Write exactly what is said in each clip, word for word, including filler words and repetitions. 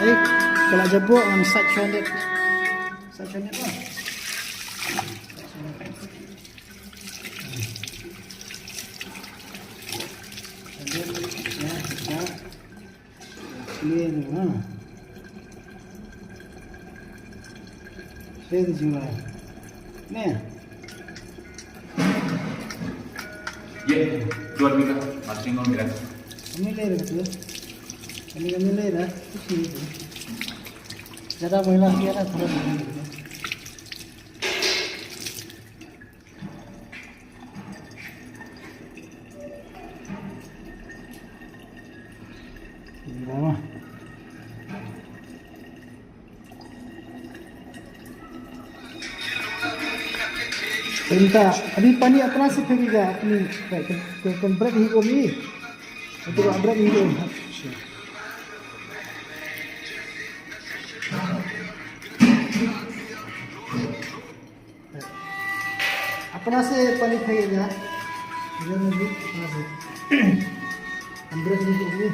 Ka la jaboh ngan sait shwa net. Sait shwa net lah. Clear, ha. Clear jingrai. Ne. Ye, dua minggu, masih ngomong. Kami le re tu. Kami, kami le re. Kuch nahi. Zyada maila kiya na, thoda maila kiya. Ye rah. Tenta, abhi pani apna se phegega, apni, ke, ke, ke, ke break hi ko mi. Itu break hi ko. Acha. अपना से पानी फेंकेगा, इधर में भी अपना से। हम ब्रेक नहीं करेंगे।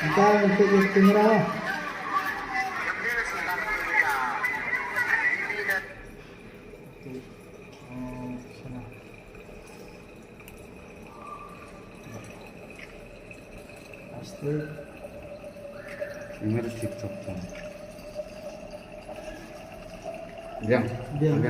Entar untuk kamera lah. Okey. Hmm, sana. Aste. Ini ada TikTok tu. Biang. Biang. Biang.